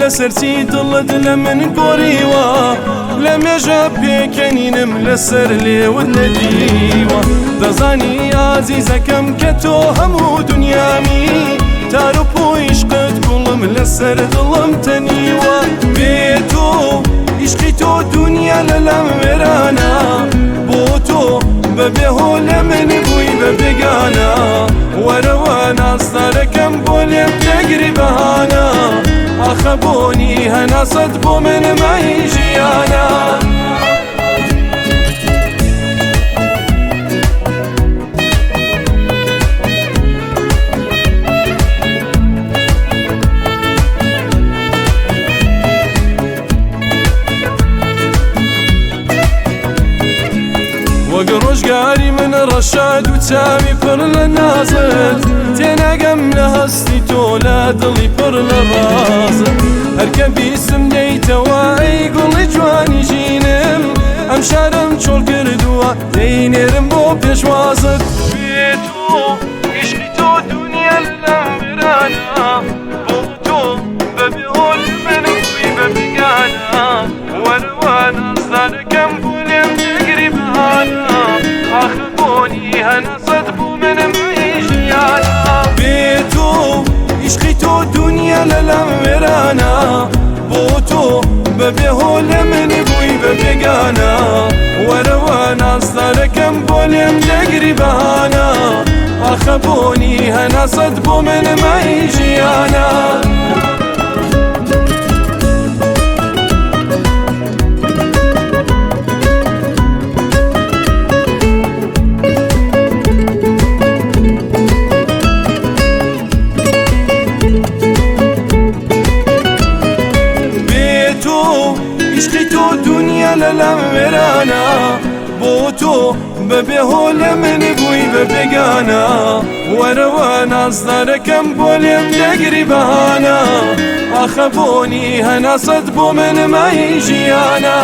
لەسەر چی دڵت لە من گۆڕیوە، لە مێژە پێکەنینم لەسەر لێوت نەدیوە. دەزانی ئازیزەکەم کە تۆ هەموو دنیامی، تار و پۆیشقت گوڵم لەسەر دڵم تەنیوە. بێ تۆ عیشقی تۆ دنیا لەلام وێرانە، بۆ تۆ بەبێ هۆ لە من بووی بە بێگانە. وەرەوە نازدارەکەم بۆ لێم دەگری بەهانە، ئاخە بۆنی هەناسەت بۆ من مای ژیانە. وەک ڕۆژگاری من ڕەشاد و چاوی پڕ لە نازت، تێناگەم لە هەستی تۆ لە دڵی پڕ لە ڕازت. هەرکە بیستم دێیتەوە ئەی گوڵی جوانی ژینم، ئەم شارم چۆڵ کردووە دەینێرم بۆ پێشوازت. بێ تۆ عیشقی تۆ دنیا لەلام وێرانە، بۆ تۆ بەبێ هۆ لە من بووی بە بێگانە. وەرەوە نازدارەکەم بۆ لێم دەگری بەهانە، ئاخە بۆنی هەناسەت بۆ من مای ژیانە. بێ تۆ عیشقی تۆ دنیا لەلام وێرانە، بۆ تۆ بەبێ هۆ لە من بووی بە بێگانە. وەرەوە نازدارەکەم بۆ لێم دەگری بەهانە، ئاخە بۆنی هەناسەت بۆ من مای ژیانە. بێ تۆ عیشقی تۆ دنیا لەلام وێرانە، بۆ تۆ بەبێ هۆ لە من بووی بە بێگانە. وەرەوە نازدارەکەم بۆ لێم دەگری بەهانە، ئاخە بۆنی هەناسەت بۆ من مای ژیانە.